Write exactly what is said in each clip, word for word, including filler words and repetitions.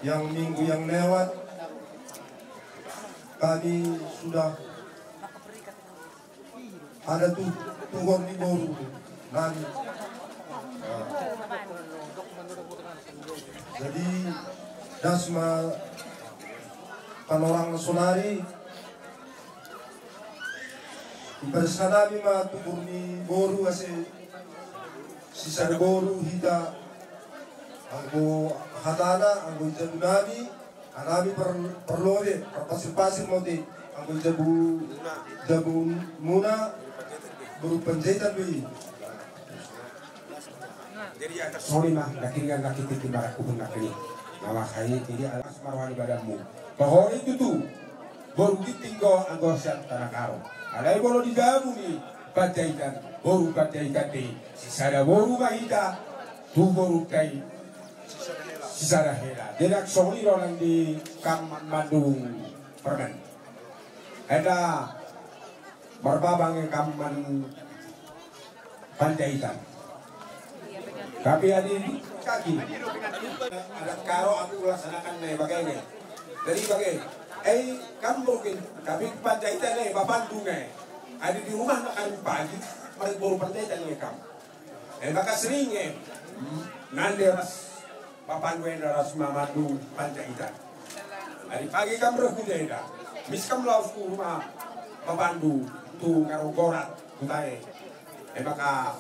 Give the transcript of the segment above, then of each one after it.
Yang minggu yang lewat kami sudah ada tu-, tuhor ni boru nami. Jadi das ma panorang na sonari. Dipasahat nami ma tuhor ni boru ase sisada boru hita, anggo hatana, anggo di jabu nami, anami par-, parlobe, parpasir-pasir ma ate, anggo di jabu, jabu muna, boru Panjaitan do i. Songon i ma, nangkin, nangkin tingki marangkup nangkin i. Na masa i, jadi las ma roha ni badanmu. Pahori tutu, boru Ginting do anggo sian Tanah Karo. Alai molo di jabu ni Panjaitan, boru Panjaitan do i. Sisada boru ma hita, tu borunta i sisada hela. Jadi songon i do nang di kam Mandung Parman. Eda marbabang i kam man Panjaitan. Tapi adi kaki. Adat Karo aku laksanakan na i bage. Jadi bage. Eh, kam mungkin, tapi Panjaitan na i, bapandu na i. Adi di rumah na kami pagi, mari boru Panjaitan na i kam. Eh, maka sering eh. Nande ras. Bapandu enda ras ma Mandung Panjaitan. Adi pagi kam ro huta eda. Mis kam laos tu rumah bapandu tu Ngaronggorat huta e. Emaka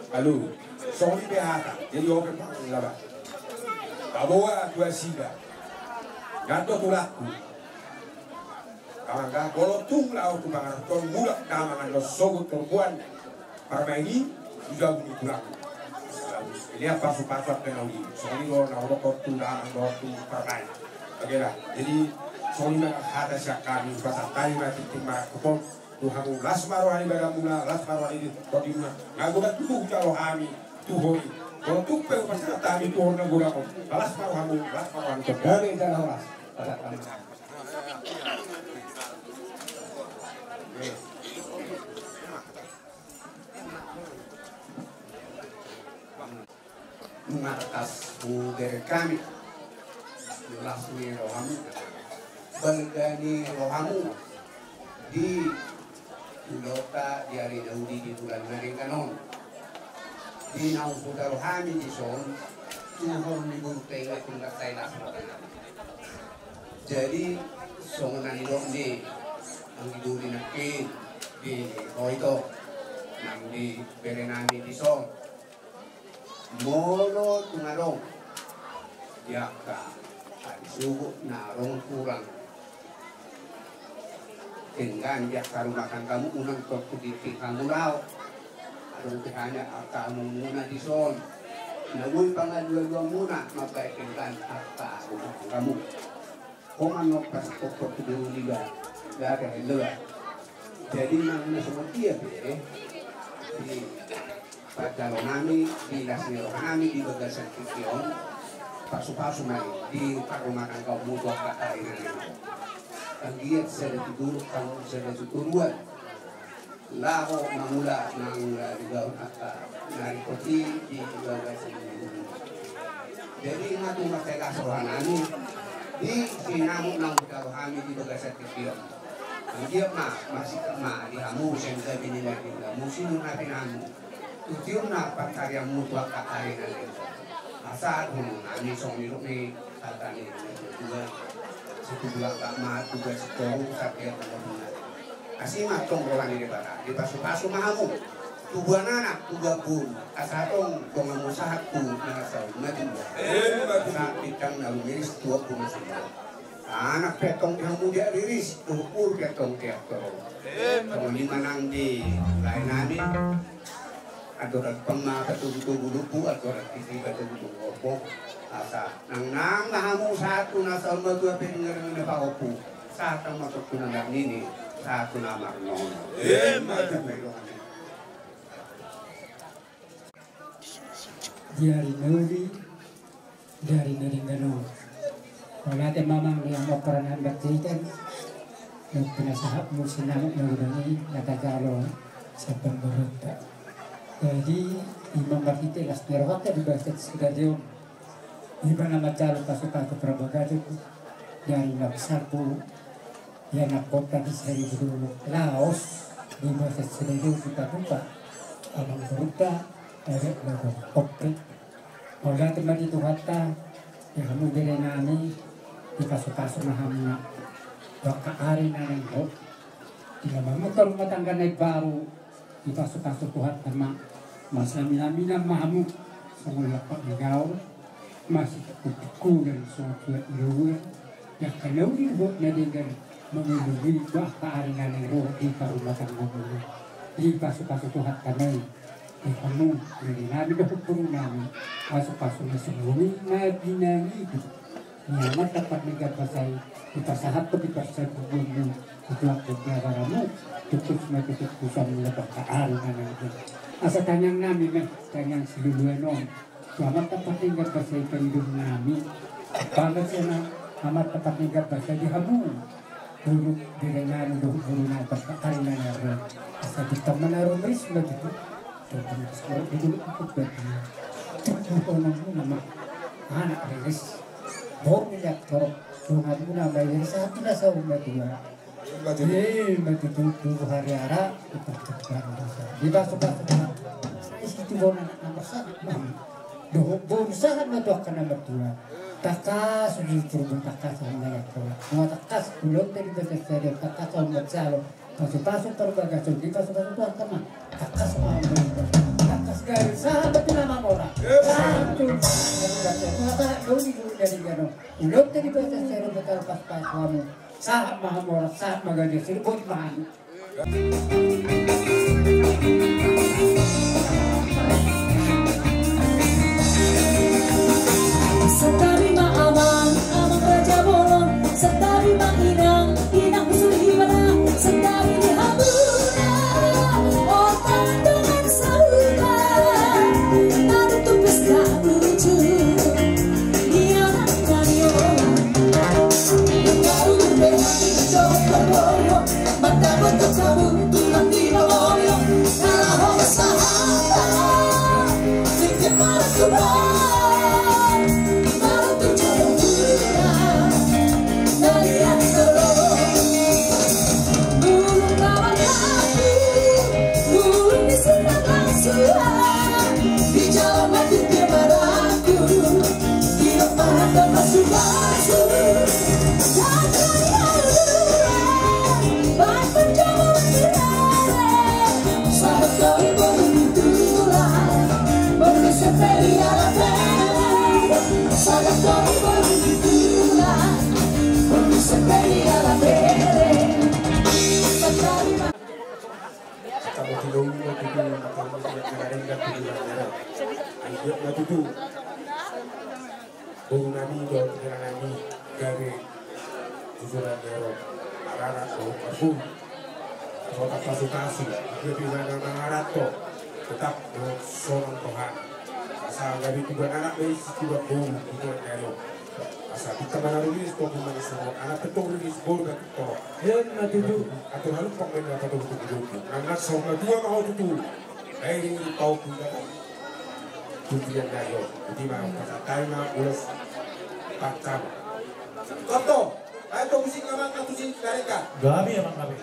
alu, songon i pe hata. Jadi oke, Pak, laba. Paboa tu nasida. Nganto tulangku. Angka, molo tung laho tu pangarantoan, mulak damang annon sogot torbuan parmaen i, tu jabu ni tulang. Ia pasu-pasu angka na uli. Songon i do na hudok tu damang dohot tu parmaen. Oke lah. Jadi songon i ma hata sian hami, pasahat hami ma tingting marangkup on tu hamu, las ma roha ni badanmuna, las ma roha ni tondimuna. Nga godang tutu hujalo hami tu ho i. Molo tung pe hupasahat hami tu ho na godang on, las ma rohamu, las ma roha ni tondimuna. Dame jala horas. Pasahat hami. Nunga tangkas hubereng hami las ni rohamu, balga ni rohamu di ulaonta di ari na uli di bulan na denggan on. Di naung hujalo hami dison, tuhor ni boru pe ingat ingat sai las roha. Jadi songon na nidok ni anggi doli nangkin di ho ito nang di bere nami dison. Molo tung adong di angka hasuhuton na adong hurang denggan di angka rumah tanggamu, unang tong tu tingki hamu laho. Adong pe hanya angka amangmuna dison na boi pangalualuanmuna mambahen denggan angka rumah tanggamu. Ho ma na pasahathon tu boru niba, gabe hela. Jadi nang na songon dia pe di pajalo nami, di las ni roha nami di bagasan tingki on, pasu-pasu ma i di parrumatanggaonmu tu angka ari na naeng ro. Anggiat sada tu dolok hamu, sada tu toruan. Laho mangula, mangula di gaon angka na ringkot i di bagasan tingki on. Jadi nga tung mansai las roha nami di sinamot na hujalo hami di bagasan tingki on. Anggiat ma, masikkap ma di hamu sian gabe ni na dengganmu, sinur na pinahanmu, tu tiur na pansarianmu tu angka ari na naeng ro. Asa dohonon nami songon nidok ni hata ni natuatua, situbu langka ma tubu sitoru, sadia tu na buna. Asi ma tong roha ni Debata, dipasu-pasu ma hamu, tubuan anak, tubuan boru, asa tong donganmu sahat tu na saur matua. Asa bintang na rumiris tu ombun na sumorop. Anak pe tong di hamu diak riris, dohot boru pe tong diak torop. Songon i ma nang di lae nami. Andorang pang ma patogu-togu lombu, andorang titi patogu-togu horbo. Asa nangnang ma hamu sahat tu na saur matua, pengeringan na pahompu. Sahat ma tong tu na marnini, sahat tu na marnono. Ima tutu. Di ari na uli, di ari na denggan on. Mauliate ma amang di hamu pomparan ni Panjaitan. Dohot pinasahatmu sinamot na godang i na tajalo. Sampang berunta. Jadi, ima marhite las ni rohanta di bagasan sadari on. Ima na manjalo pasupasu parbagason dari Nabsalpu, ia na kota di sari dulu laos di bagasan sadari on di paduka. Amang berunta, ada lagu oke. Mauliate ma di Tuhanta, di hamu bere nami, dipasupasu ma hamu na. Angka ari na naeng ro, di na mambuka rumah tangga na imbaru, dipasupasu Tuhanta ma, marsaminaminan ma hamu, songon lapak ni gaol, masitungkotungkotan songon tuak ni roha, angka na uli dohot na denggan, mangulului angka ari na naeng ro di parumah tanggamuna. Dipasupasu Tuhanta ma i. Di hamu, di nami dohot boru nami, pasupasu na sumuni na binangi di. Ni Amanta Parninga Basa i, dipasahat tu di parsabubuanmu, di tuak di abaramu, tukus ma tukus pusan mula bangka ari na naeng. Asa tangiang nami ma, tangiang siluluan on. Tu Amanta Parninga Basa i pangidoan nami. Pala sian Amanta Parninga Basa i di hamu. Boru, bere nami dohot boru nami, angka ari na naeng ro. Asa bintang ma na ro, ris ma tutu. Tutu, ris ma tutu. Tutu, nama. Anak riris. Boru ni aktor. Donganmuna ma riris, sahat tu na saur matua. Ima tutu, ima tutu, tutu hariara. Tutu, tutu, tutu. Dipasupasu. Sai situ bona anak nomor satu. Dohot boru sahat ma tu angka na martua. Tangkas, ujung turun tangkas, sama ya, tangkas. Ulos dari bahasa saya, tangkas, sama jalo. Pasupasu parbagason, dipasupasu Tuhan, sama. Tangkas, sama. Tangkas, gari, sahat, tu nama mora. Sahat, tu. Mata, doni, doni, dari gano. Ulos dari bahasa saya, betul pas, pas, kamu. Sahat, maha mora, sahat, magadi, sini, bos, maha. Santabi ma amang, amang raja bolon, santabi ma inang, inang usul ibana, santabi di hamuna, otak dongan sahuta, na tumpes na lucu. Di jalan mati dia marangku, di depan ada pasupasu. Jaga ya, baik mencoba mengira. Sahabat kau baru itulah, baru seperi ala pele. Sahabat kau baru itulah, baru seperi ala pele. Tabo tiga ulu ma tutu, tabo tiga na denggan tutu na denggan. Ai giot ma tutu. Boru nami dohot hela nami gabe tujuan ni ro. Arana dohot marhum. Kota pasupasu. Gabe na mangaranto. Tetap dohot songon roha. Asa gabe tubuan anak be isi tubuan boru tujuan ni ro. Asa bintang ma na riris, tonggi ma na songon anak petong riris, boru na petong. Ima tutu. Atur halumpang ma na patong tutu. Nang nang saur matua ma ho tutu. Ai di tau pun dapat. Tujuan na ro. Jadi ma pasatai ma ulos pacam. Tonto. Ai to musik amang, na musik mereka. Gabe amang gabe.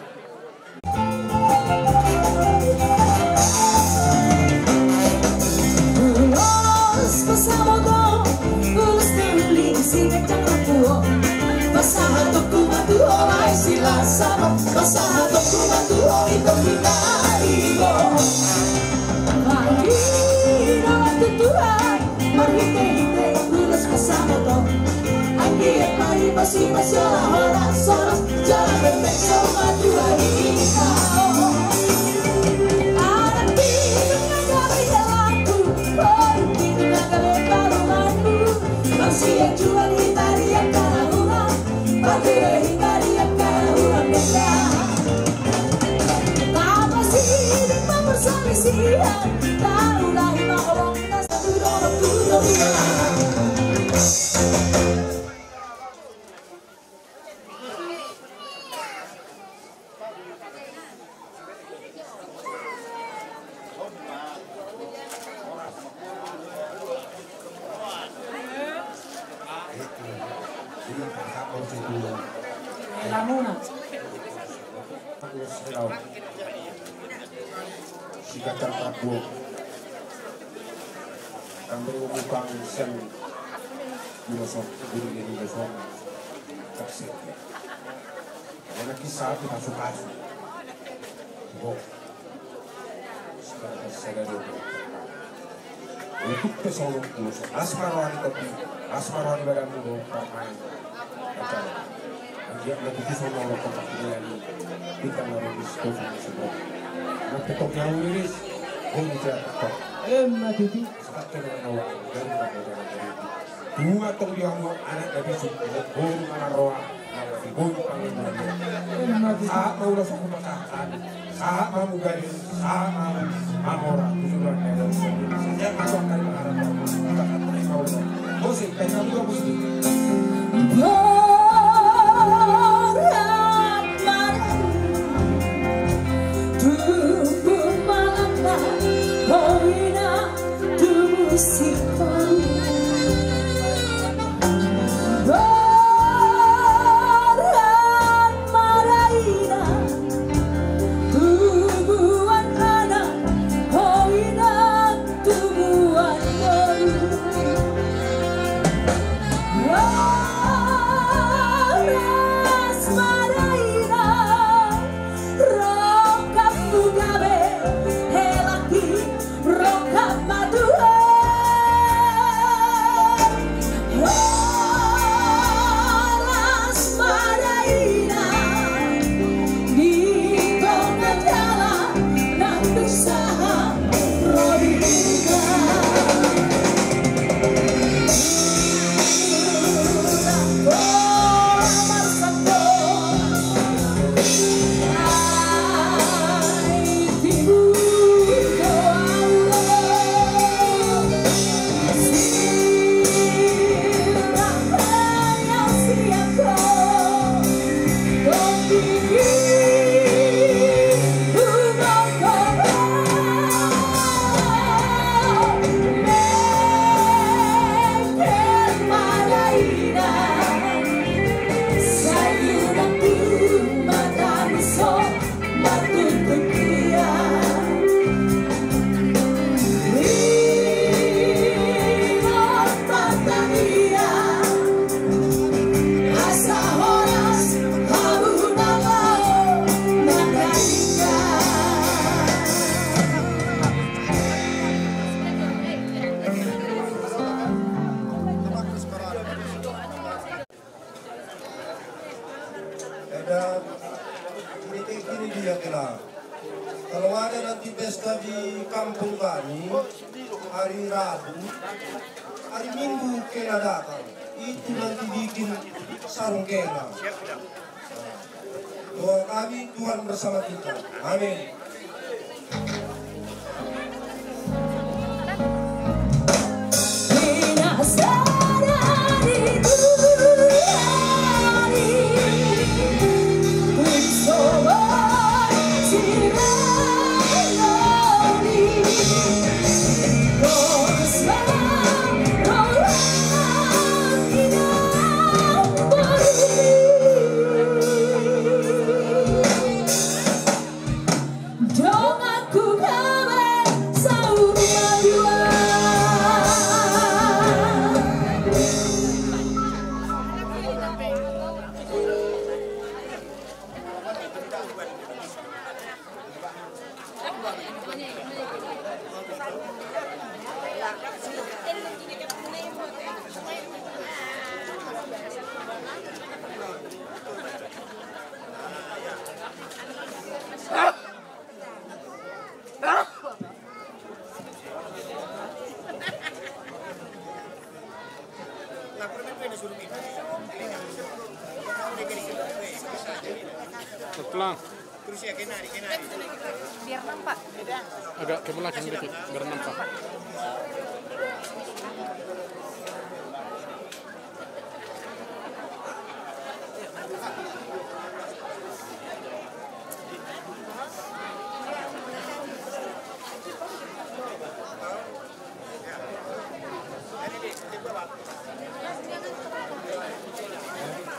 Ulos pasahaton, ulos ni uli si kencang na tuo. Pasahatonku ma tu ho lae si las sahat, pasahatonku ma tu ho ito pinaribo. Marhite-hite, marhite-hite, ulos pasahaton. Anggiat ma i pasi-pasi horas-horas, jala bebek saur matua hita. Anak pintar na gabe dalanku, boru pintar na gabe parumaenmu. Marsianjuan hita di angka na hurang, patuhe hita di angka na hurang denggan. Tapasiding ma parsalisian, taulahon ma holong na satu dohot tu dongan. Muna. Sigatal Rabu. Tambah mukang sen. Guru sok, guru ini guru sok. Kasih. Mana kisah tu pasu-pasu. Bo. Sada dua. Untuk pe songon tulos. Las ma roha ni topi, las ma roha ni badanmu do, pamain. Acara. Anggiat na tutu songon lo kontak ni. Bintang na rogis, topi na semua. Nanti topi yang rilis. Boru jatuh. Emma tutu. Sepakai dengan awak. Dari mana dari. Tua tong di hamu anak na bisuk, boru na marroha, na maribun pangan. Sahat ma ulos hamu pasahat, sahat ma hamu gading, sahat ma hamu mamora, tu suruhan na elok. Sejak aku akan mengharap kamu, kita akan terima ulos. Musik, dan kamu juga musik. Borat mari, tubuh malam, boina. Tubuh si palu. Borat ma dainang, tubuan anak, boina tubuan boru. Boras ma dainang, rongkapmu gabe, hela ki, rongkap ma tuhe. Boras ma dainang, di tonga dalan, nang bisa ro di rumah. Eda, ini kayak gini dia kena. Kalau ada nanti pesta di kampung kami, hari Rabu, hari Minggu kena datang. Itu nanti bikin sarung kena. Doa kami, Tuhan bersama kita. Amin. Pelan. Biar nampak. Agak ke belakang dikit, biar nampak.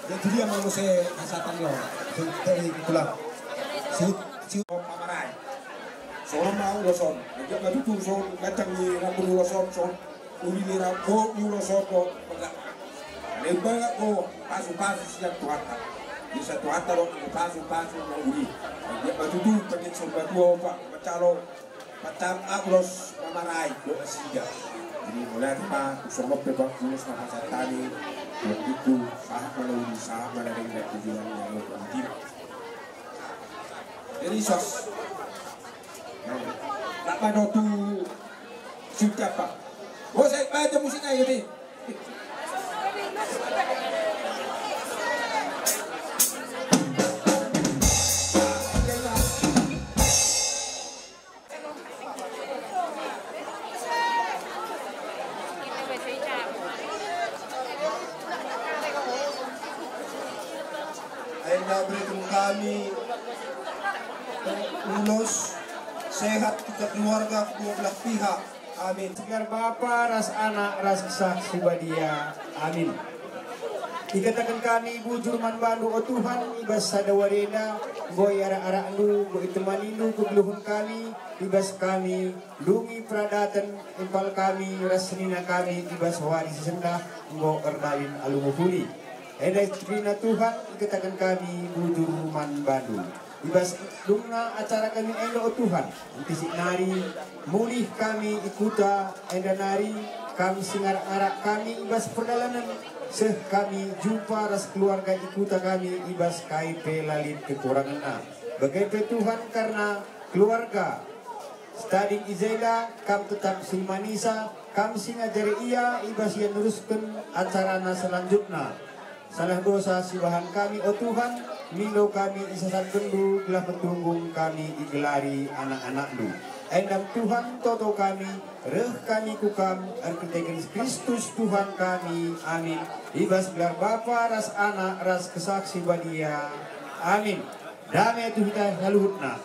Jadi dia mau saya kasatan lo. Dari itulah. Si, si pamarai. Songon ma ulos on. Jadi ma tutu songon ganjang ni rambut ulos on, songon uli ni rambut ulos on do. Maka. Lembaga ko pasu-pasu sian Tuhanta. Bisa Tuhanta do pasu-pasu ma uli. Jadi ma tutu pakai somba tua opa. Macalo. Patar ulos pamarai do nasida. Jadi mulai ma songon pe bang ulos na pasahat hami. Buat itu sahat mana uli sahat mana denggan tujuan yang lo penting. Jadi sos. Nak mana tu sudah apa? Bos saya baca musik aja nih. Enda berikan kami ulos sehat kita keluarga kedua belah pihak. Amin. Sigelar Bapa ras Anak ras Kesah Sibadia. Amin. Ikatakan kami bujur manbandu o Tuhan ibas sada warena, boi arak-araknu, boi temanimu kegeluhon kami, ibas kami, dungi peradaton impal kami, ras senina kami, ibas wari sisenda, enggo erdalin alumu puli. Eda istrina Tuhan, ikatakan kami bujur manbandu. Ibas dungna acara kami elo o Tuhan, antisik nari, mulih kami ikuta, enda nari, kam singarak-arak kami ibas perdalanan, seh kami jumpa ras keluarga ikuta kami ibas kai pe lalin kekuranganna. Bagai pe Tuhan karena keluarga Stading Izaida, kam tetap silmanisa, kam singajari ia ibas ia nuruskan acarana selanjutna. Salah dosa sibahan kami o Tuhan, milo kami isasat gendu gelah metunggung kami igelari anak-anaknu. Endang Tuhan toto kami, reh kami ku kam, erketeken Kristus Tuhan kami. Amin. Ibas gelar Bapa ras Anak ras Kesah Sibadia. Amin. Dame tu hita saluhutna.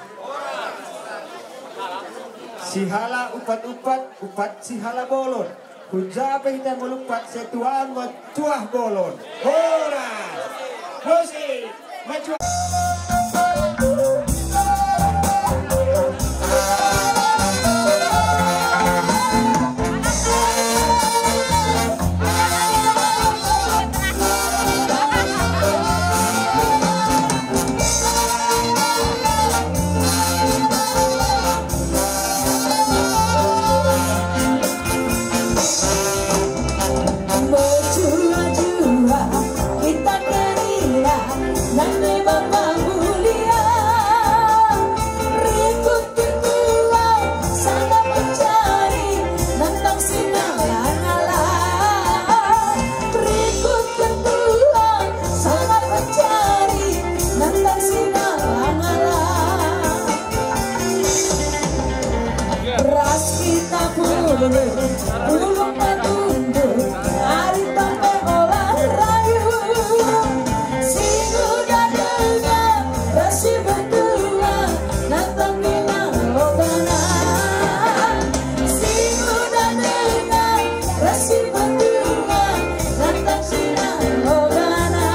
Sihala umpat-umpat, umpat sihala bolon. Hujape hita malumpat setuan ma tuah bolon. Horas. Musik. Matua. Nang memang mulia, rikut tertua, sangat mencari, nantang sinangalah. Rikut tertua, sangat mencari, nantang sinangalah. Ras hita pulung, pulung na tunduk, ari tampe olah rayu. Singuda dengan rasi bertuah, nantang sinangobana. Singuda dengan rasi bertuah, nantang sinangobana.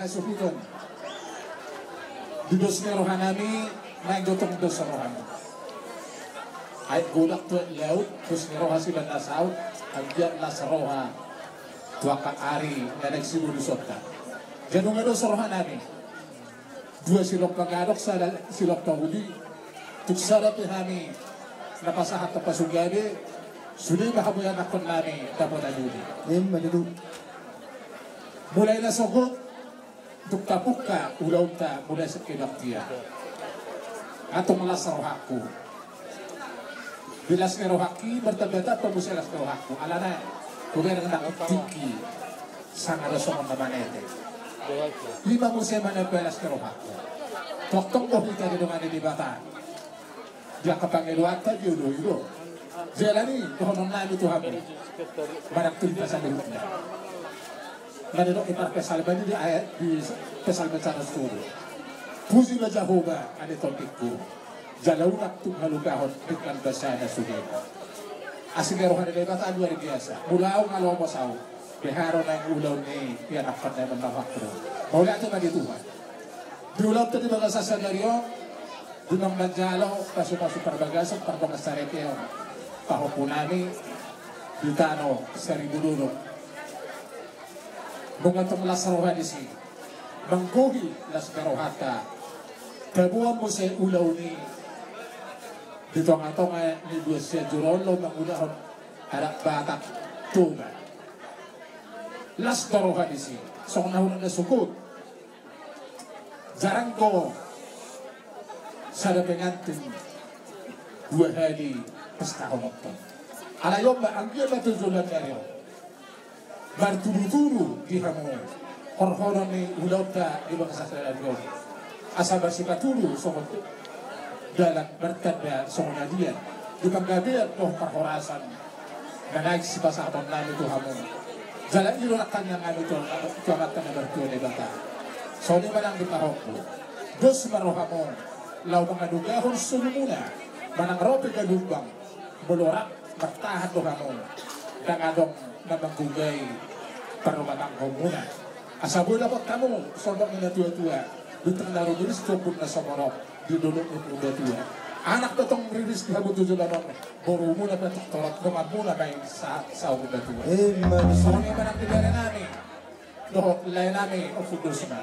Suhut on. Di dos ni rohanami, naeng do tong dos rohami. Aek godang tu aek laut, dos ni roha sian na saut, anggiat las roha tu angka ari na naeng sibolusonta. Jadi nunga dos rohanami. Dua silompa gadok, sada silompa uli. Tung sada pe hami na pasahat tu pasu gabe, sude ma hamu ianakkonnami dapotan uli. Emma tutu. Mulai na sogot, tung tapungka ulaonta mulai sian kebaktian. Antong las rohangku. Di las ni rohangki, martamba-tamba muse las ni rohangku. Alana, hubereng nang tingki, sanga do songon na manete. Ima muse manamba las ni rohangku. Tongtong do hita didongani Debata. Di angka pangidoanta dioloi do. Jala i, dohononnami tu hamu. Manang tu hita saluhutna. Na nidok i parpsalmen i di ayat di Psalmen saratus tolu. Puji ma Jahowa ale tondingku. Jala unang tung halupahon denggan basana sudena. Asi ni roha ni Debata luar biasa. Molo au nga lomo sau. Beha ro naeng ulaon ni ianakkon na i manang rohangku. Mauliate ma di Tuhan. Di ulaonta di bagasan sadari on. Di na manjalo pasu-pasu parbagason parbagasan sareteon. Pahompunami di tano Saribu Dolok. Nunga tong las roha disi. Manggohi las ni rohanta. Taboan muse ulaon i. Di tonga-tonga ni dua Sianjur on laho mangulahon adat Batak Toba. Las do roha disi. Songon na hurang na sogot. Jarang do sada pengantin dua hali pestahononta. Alai on ma anggiat ma tu joloan ni ari on. Martudu-tudu di hamu horhonon ni ulaonta di bagasan sadari on. Asa marsipatudu songon dalan martanda songon adian di panggabean dohot parhorasan. Na naeng sipasahatonnami tu hamu. Jala i do nangkaningan nami tu, tu Amanta na martua Debata. Songon i ma nang di pahompu. Dos ma rohamu laho manganugahon solumuna. Manang ro pe galumbang. Molo rap martahan do hamu. Ndang adong na manggogai parrumatanggaonmuna. Asa boi dapot hamu sondok ni natua-tua. Bintang na rumiris tu ombun na somorop. Di dolok ni Purbatua. Anak pe tong riris di hamu tu joloan on. Borumuna pe tong torop, donganmuna ma i sa-, saur matua. Emma tutu. Songon i ma nang di berenami dohot laenami Ompu Dosma.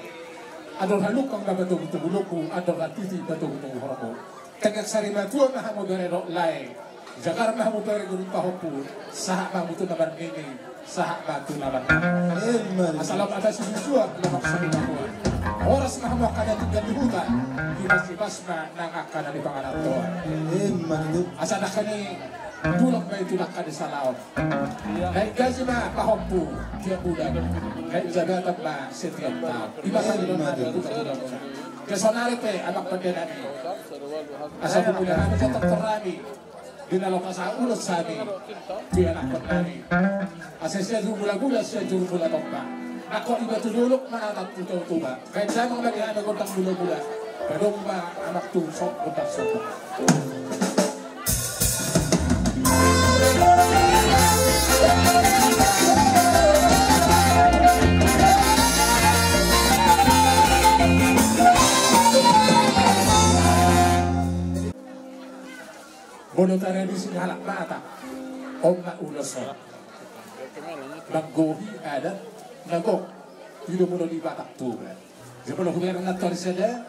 Andor halumpang ma patogu-togu lombu, andor hatiti patogu-togu horbo. Tegak sari matua ma hamu bere dohot lae. Jagar ma hamu bere dohot pahompu. Sahat ma hamu tu na marnini. Sahat ma tu na marnini. Emma tutu. Asa lam ata sibusuan, lam ata sibusuan. Horas ma hamu angka na tinggal di huta. Di bas-bas ma nang angka na di pangarantoan. Emma tutu. Asa nangkaningan i, tulang ma i tulang ka di salaon. Naik gaji ma pahompu tiap bulan. Naik jabatan ma setiap tahun. Emma tutu. Ima tadi dong na ada tulang-tulang. Sonari pe, amang pandenami. Asa pemula hami jatang terami. Di na loka sa ulos sami. Di anakkon nami. Asa Sianjur Mula-mula, Sianjur Mula Tompa. Nangkok iba tu dolok manatap tu Toba. Baen damang ma di hami gondang mula-mula. Padomu ma anak tu sok gondang sok. Molo tradisi ni halak Batak, on ma ulos on. Manggohi adat na gok. I do molo di Batak Toba. Jadi molo hubereng nantoari sada,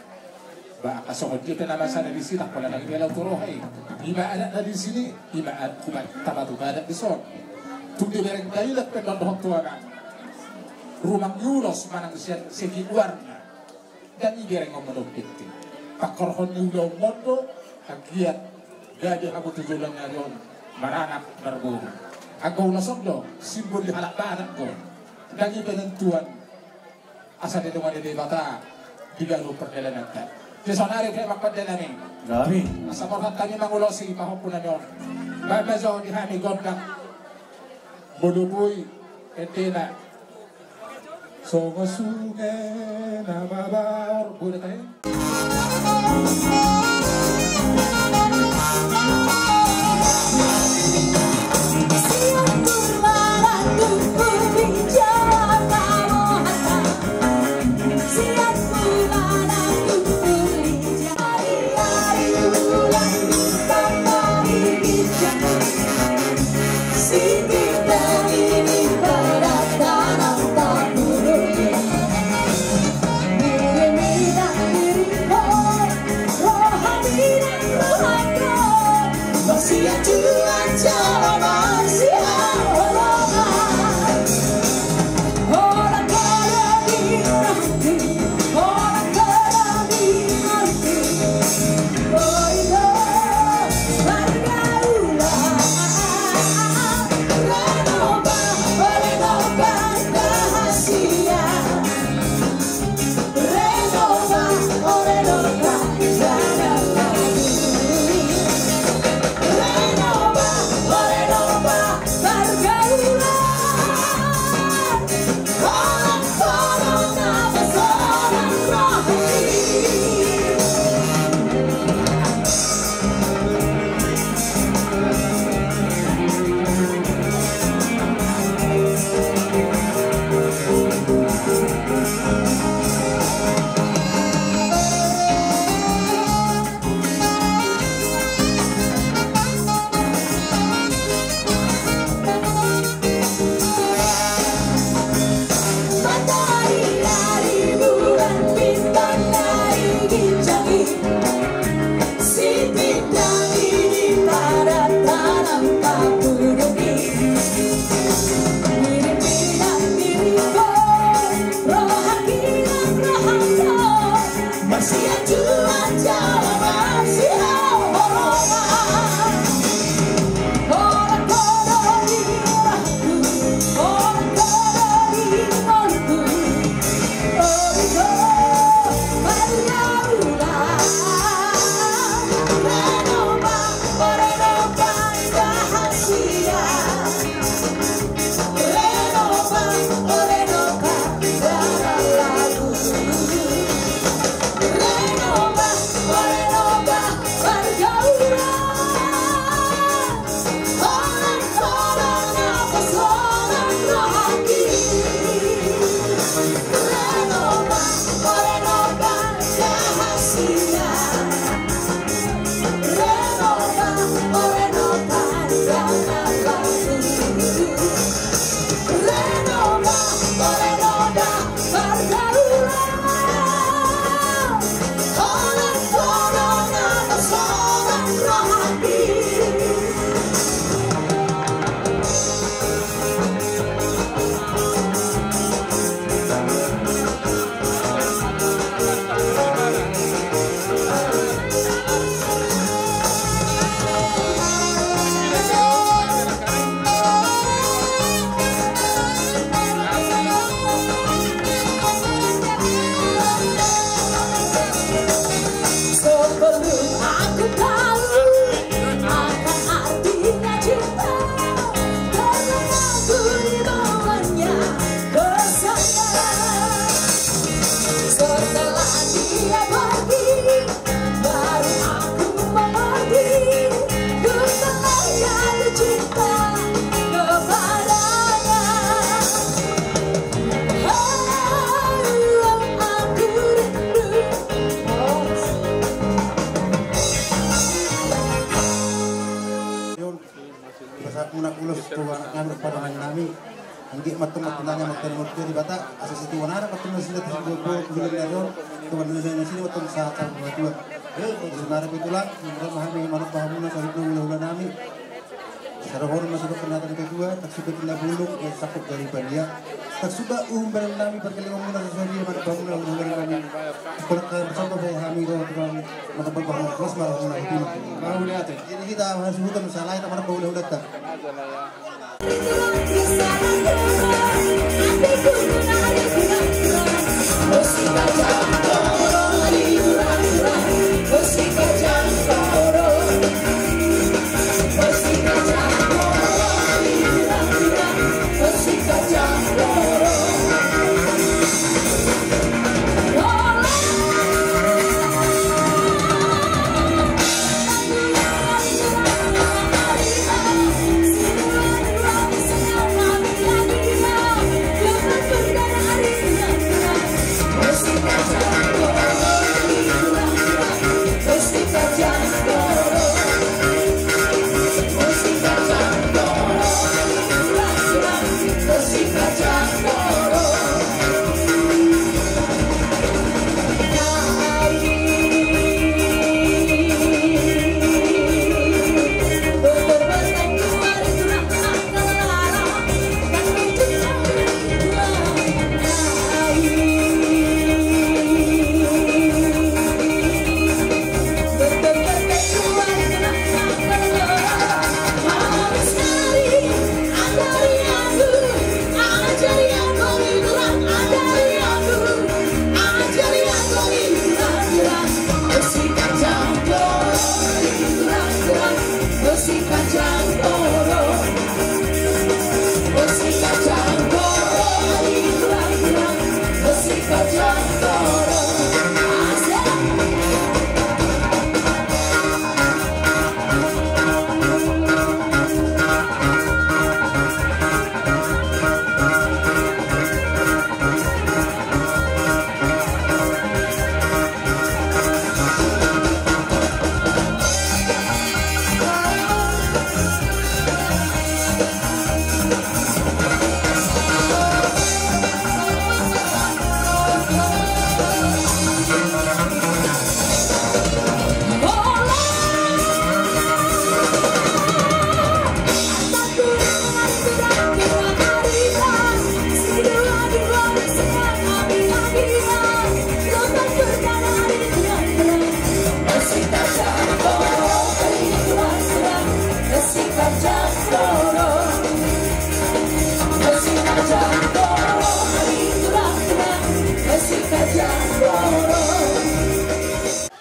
ba angka songon dia pe na masa na disi, ndang pola nang ibelau tu roha i. Ima adat na disi ni, ima adat, ima tama tu adat dison. Tung dibereng dainang pe dohot tu amang. Rumang ni ulos manang sian segi warna. Ndang ibereng on mandok penting. Pangkorhon ni ulaonmon do, anggiat gabe hamu tu joloan ni ari on maranak marboru. Anggo ulos on do simbol ni halak Batak do. Ndang i penentuan asa didongani Debata di ganup pardalananta. Di sonari pe amang pandenami. Nami. Asa borhat hami mangulosi pahompu nami on. Baen ma jo di hami gondang. Molo boi endena. Songon sunge na mabaor. Boi da tahe. Mantong, mantong nanya, mantong, mantong Debata, asa sitiwana mantong nasida tu sini, tu sini, mantong sahat sahat matua. Eh, mantong nanya pe tulang, mantong hami manomba hamuna, saluhutna hulahula nami. Sarohonon ma sude pernatan ketua, tak suka tinda bulung, eh, sakut dari pania. Tak suka umbalan nami, parkelengon muna sasadia, manomba hamuna hulahula nami. Kolak kaya bersama saya, hami doang tukang manomba hamuna, kelas marah hamuna, hati. Mau lihat, eh. Jadi hita harus bukan salah, hita manomba hulahula tak.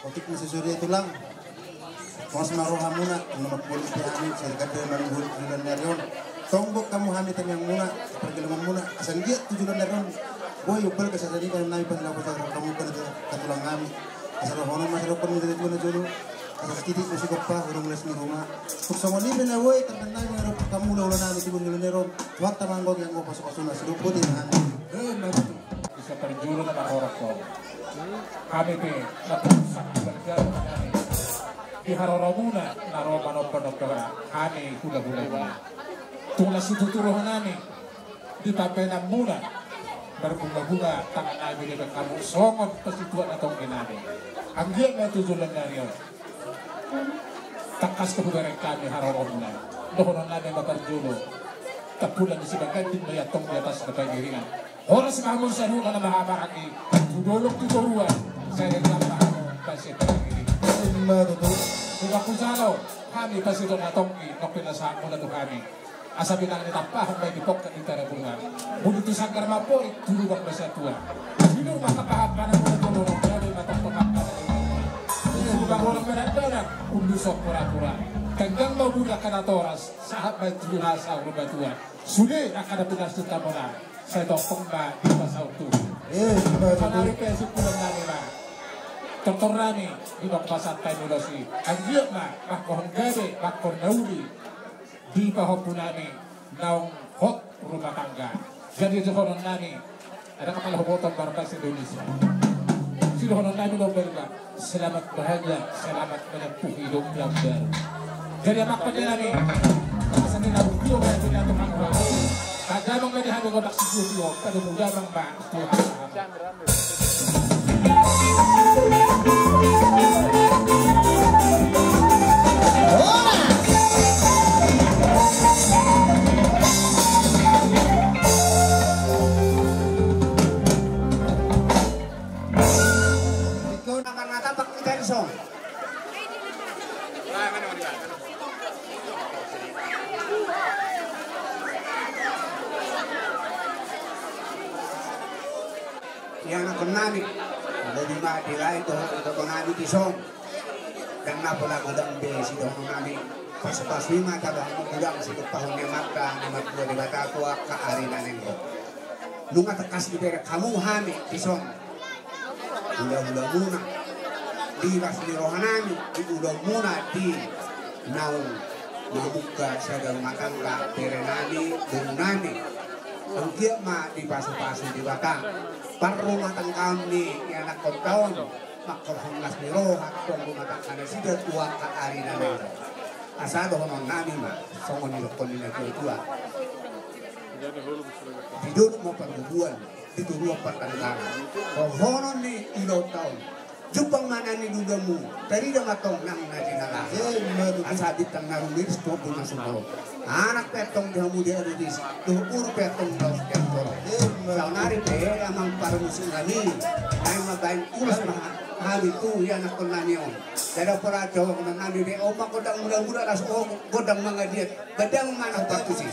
Otik na sisori tulang. Pos ma rohamuna, na mamboan pe hami, sai gabe manunggu tu joloan ni ari on. Tongtong hamu hami tangiangmuna, pargellengonmuna, asa anggiat tu joloan ni ari on. Boi, umbal ke sasadi kan nami pangilapon sa rohamuna, tulang nami. Asa rohonon ma sadokkon ni tulang na jolo. Asa sititik ma sigompa, urung les ni ruma. Tung songon i pe na boi, tardan nami, ngarap hamu hulahula nami, tu joloan ni ari on. Tuhan ta manggohi anggo pasupasuna, sidok poti na hami. Eh, mantap. Asa parjolo na marhorok ho. Hami pe na pungsak berjalan hami di haroromuna na ro manomba-nomba hami hulahula. Tung na situtu roha nami di pambahenanmuna, marbunga-bunga tangan nami di hamu songon pasituak na tonggi nami. Anggiat ma tu joloan ni ari on. Tangkas do hubereng hami haroromuna. Dohonon nami ma parjolo. Tapulan ni Simangganding ma i antong di atas na pangiringan. Horas ma hamu saluhutna na mahamaranggi. Tu dolok tu toruan. Sai denggan ma hamu pasita pangiringan. Ima tutu. Ima hujalo hami pasita na tonggi. Nang pinasahatmuna tu hami. Asa pinangan ni tampahon ma i di pongka ni Tarabunga. Bulu tu sanggar ma pori, tu lubang ma satua. Sinur ma tampahon panamuna tolong, gabe ma tampahon panamuna. Sinur ma golong badan-badan, ulu sok pura-pura. Tenggang ma bulu angka natoras, sahat ma tu hasa ulu batua. Sude angka na pinarsinta muna, sai tongtong ma dipasaut Tuhan. Eh, dipasaut Tuhan. Sanari pe sungkunan nami ma. Tortor nami, di bak pasat tai mulosi. Anggiat ma, mangkohon gabe, mangkohon na uli. Di pahompu nami naung hot rumah tangga. Jadi dohonon nami, ada kepala huboto bahasa Indonesia. Sidohonon nami do berga, selamat bahagia, selamat menempuh hidup yang baru. Jadi amak pande nami, seni na bukti o berarti na tukang rahu. Tagamang ma di hami gondang situo-tuo, padomu gamang ma tu hami. Ianakhon nami, lobi ma di lae dohot iboto nami dison. Ndang na pola godang be sidohonon nami. Pasu-pasu i ma tabo hamu godang situpahon ni Amanta na martua Debata tu angka ari na naeng ro. Nunga tangkas dibereng hamu hami dison. Hula-hulamuna, di las ni roha nami, di ulaonmuna di naung mamungka sada rumah tangga, bere nami, boru nami. Anggiat ma dipasu-pasu Debata parrumahtanggaon ni ianakhonta on, manghorhon las ni roha tong rumah tangga nasida tu angka ari na naeng ro. Asa dohonon nami ma songon nidok ni na tua-tua. Di dolok ma parbubuan, di toruan partanggalan. Hohonon ni ulaonta on, jumpang ma na niluluanmu, tarida ma tong nang na jinalahan. Asa bintang na rumiris tu ombun na sumorop. Anak pe antong di hamu di adotis, dohot boru pe antong laos di antor. Saonari pe amang parmusik nami, naeng mambahen ulos ma hami tu ianakhon nami on. Ndada pola dohonon nami be, on ma gondang mula-mula, laos on gondang mangaliat. Gondang ma na partusi.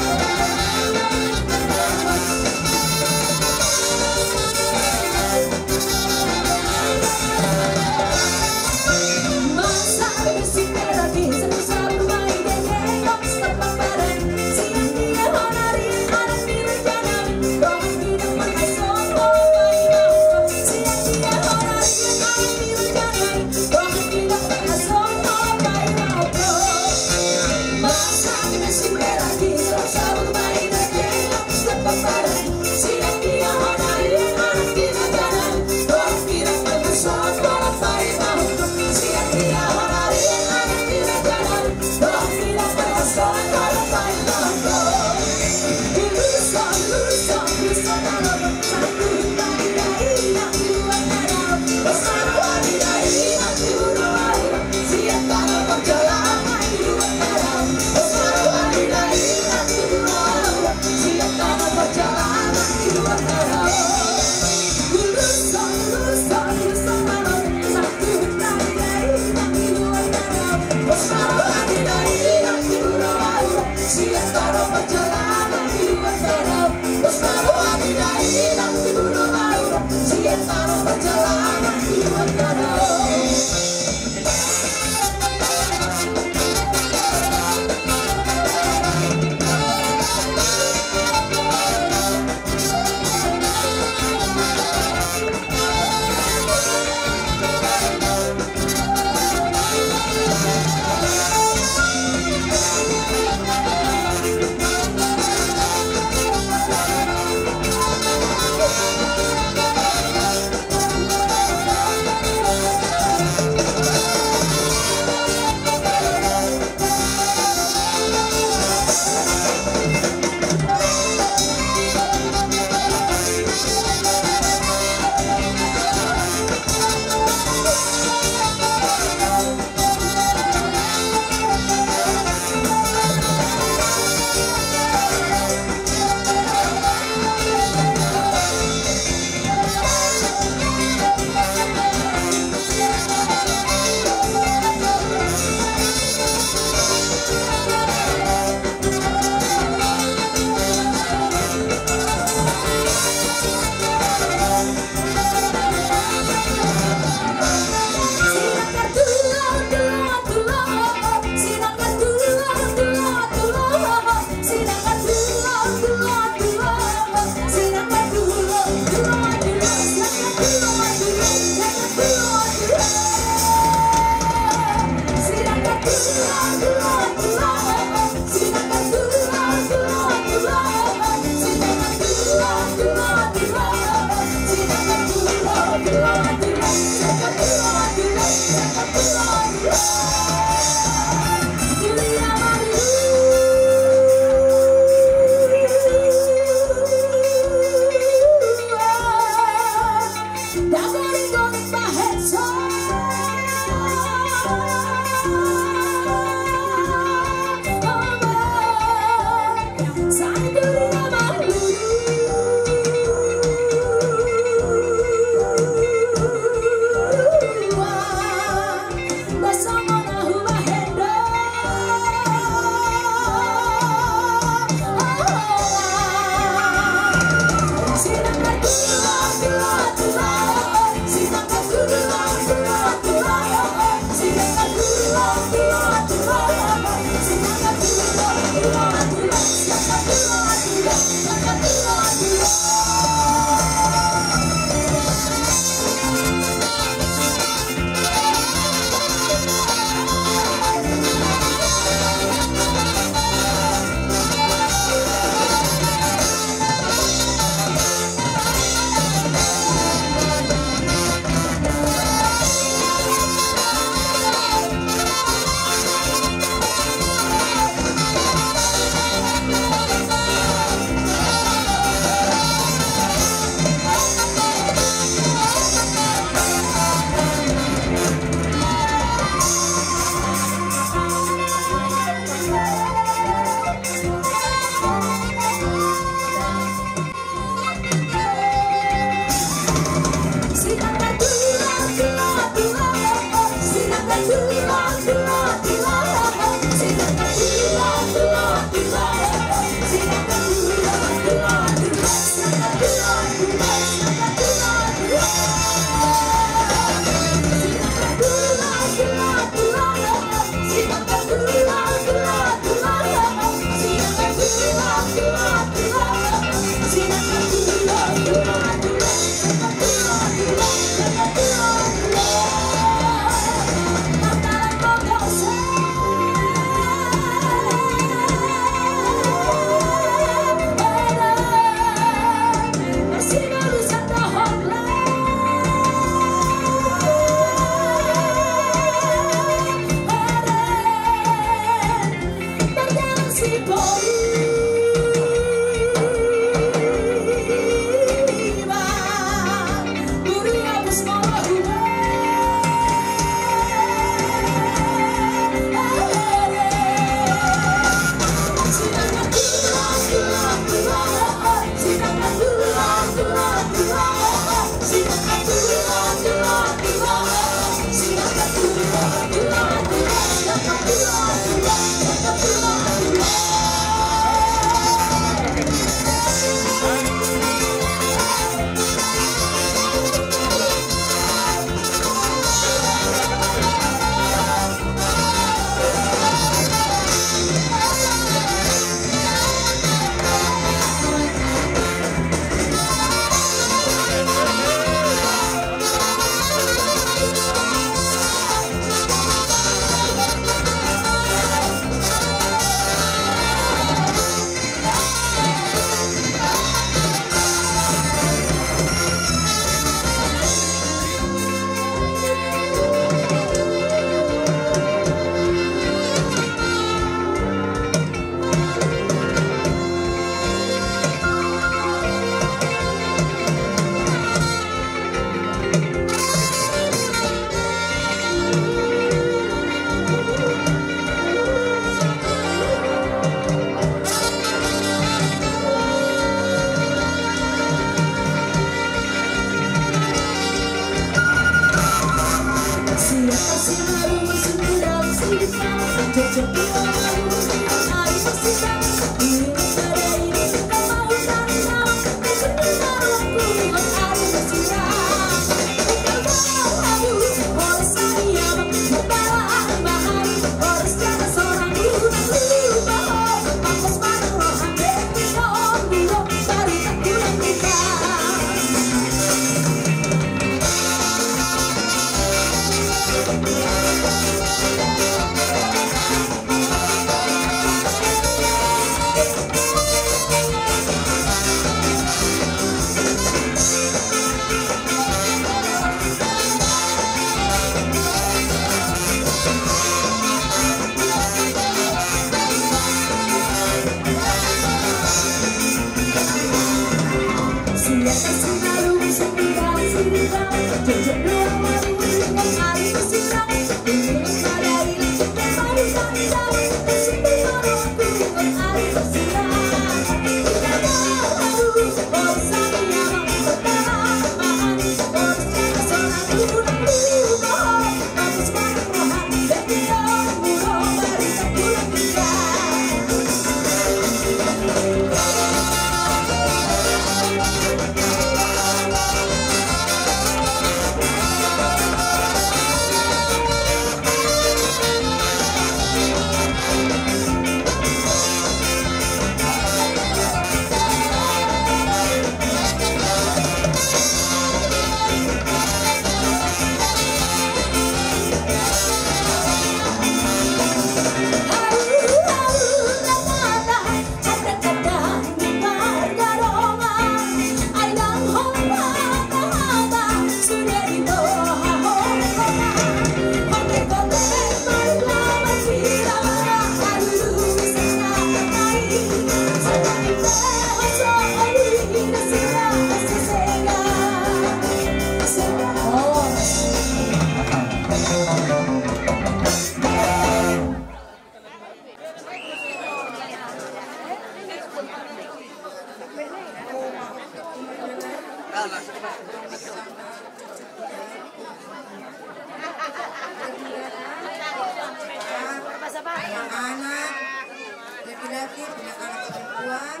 Punya anak perempuan,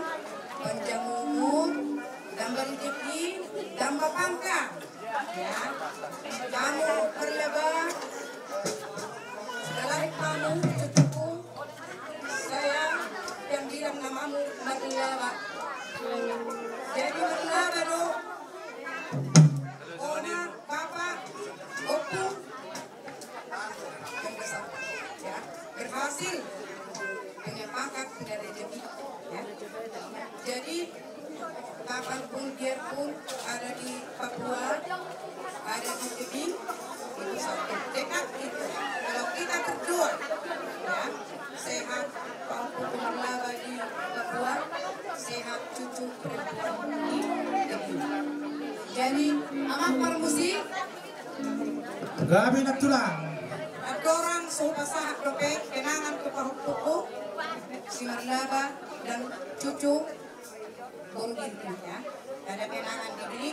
panjang umur, tambah rezeki, tambah pangkat. Ya. Kamu berlaba, setelah kamu cucuku, saya yang bilang namamu Marlaba. Jadi Marlaba do, oma, bapa, ompung, yang besar, ya, berhasil, punya pangkat, punya rezeki, ya. Jadi, kapanpun, biarpun ada di Papua, ada di Tebing, itu satu tekad itu. Kalau kita berdoa, ya, sehat, Pak Ompung Marlaba di Papua, sehat cucu perempuan di Tebing. Jadi, Amang Parmusik, gabe na tulang. Andorang so hupasahat dope kenangan tu pahompungku, si Marlaba dan cucu boru Ginting, ya. Ada kenangan di diri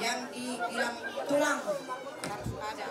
yang dibilang tulang. Harus ada.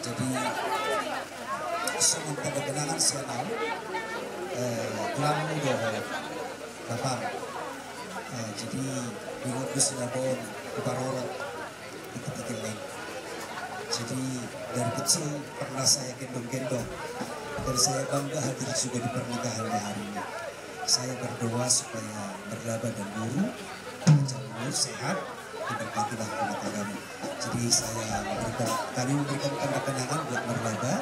Jadi songon tanda kenangan sian au, eh, tulangmu do ho, Bapa. Eh, jadi ingot do sina bon, huparorot di ketika lain. Jadi dari kecil pernah saya gendong-gendong dan saya bangga hadir juga di pernikahannya hari ini. Saya berdoa supaya Merlaba dan Guru panjang umur, sehat, diberkatilah rumah tanggamu. Jadi saya memberikan, kami memberikan tanda kenangan buat Merlaba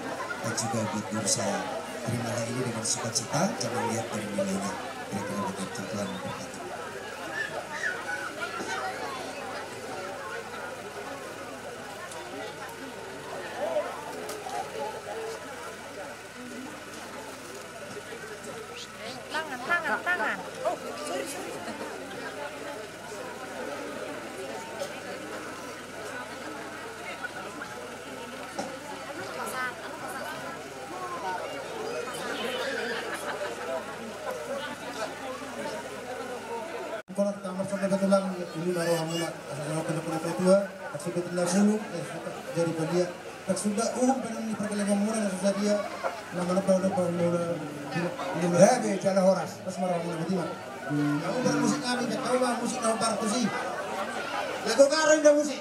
dan juga buat Guru saya. Terimalah ini dengan sukacita, jangan lihat dari nilainya. Kira-kira begitu, Tuhan memberkati. Tangan, tangan, tangan. Oh, sorry, sorry. Kolak tamar sampai ke tulang, ini baru hamuna, asal-asal kena kena tua, maksudnya kena bulu, eh, jadi balia. Maksudna uhum pe na nipargalemonmuna na so sadia. Na manoppa-noppa muna. Gabe jala horas. Pas marah muna beti ma. Kamu bermusik kami, kamu mah musik na parkusi. Lagu karo inda musik.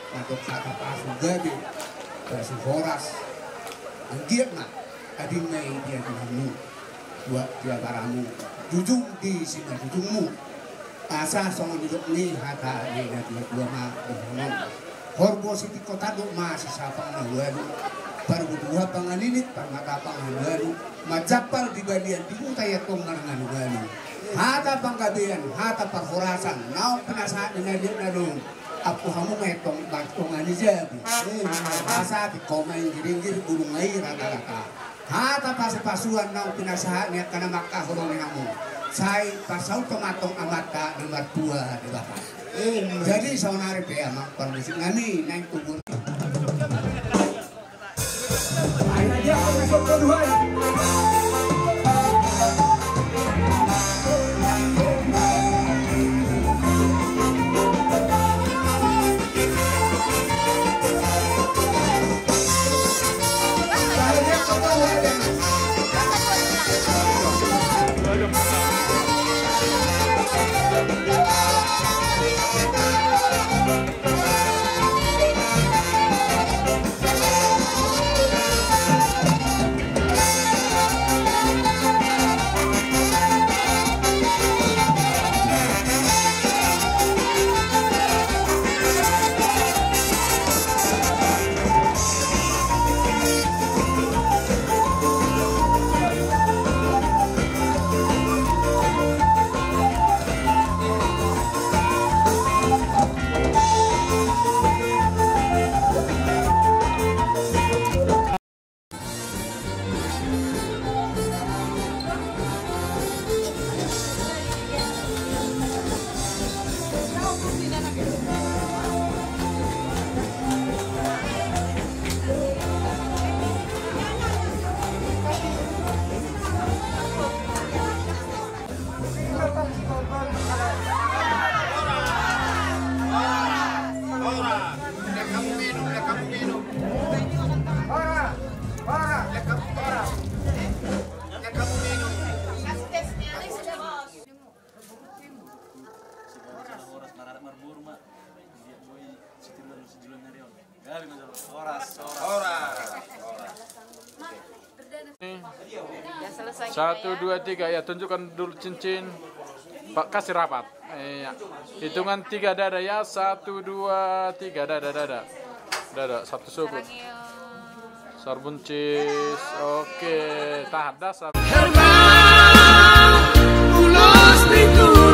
Mantap, hata pasu gabe, pasu horas. Anggiat ma adingna i di adinganmu, tuak di abaramu, jujung di simanjujungmu. Asa songon nidok ni hata ni natuatua ma dohonon: Horbo sitingko tandok ma sisapang na ualu, parbutuha pangalilin parmata pangalualu, manjampal di balian di huta i antong marngalualu. Hata panggabean, hata parhorasan naung pinasahat ni na liat na dong. Apu hamu ma i tong, tong ani jabu. Asa tingko ma inggir-inggir bulung ai rata-rata. Hata pasu-pasuan naung pinasahat ni angka na mangkaholongi hamu. Sai pasaut ma tong Amanta na martua Debata. Jadi saonari pe amang parmusik nami naeng tubu. Satu, dua, tiga. Ya, tunjukkan dulu cincin. Pak, kasih rapat. Iya. Hitungan tiga, dada ya. Satu, dua, tiga, dada, dada. Dada, satu sukut. Sarbuncis. Oke, tahan dasar. Herman, ulos pintu.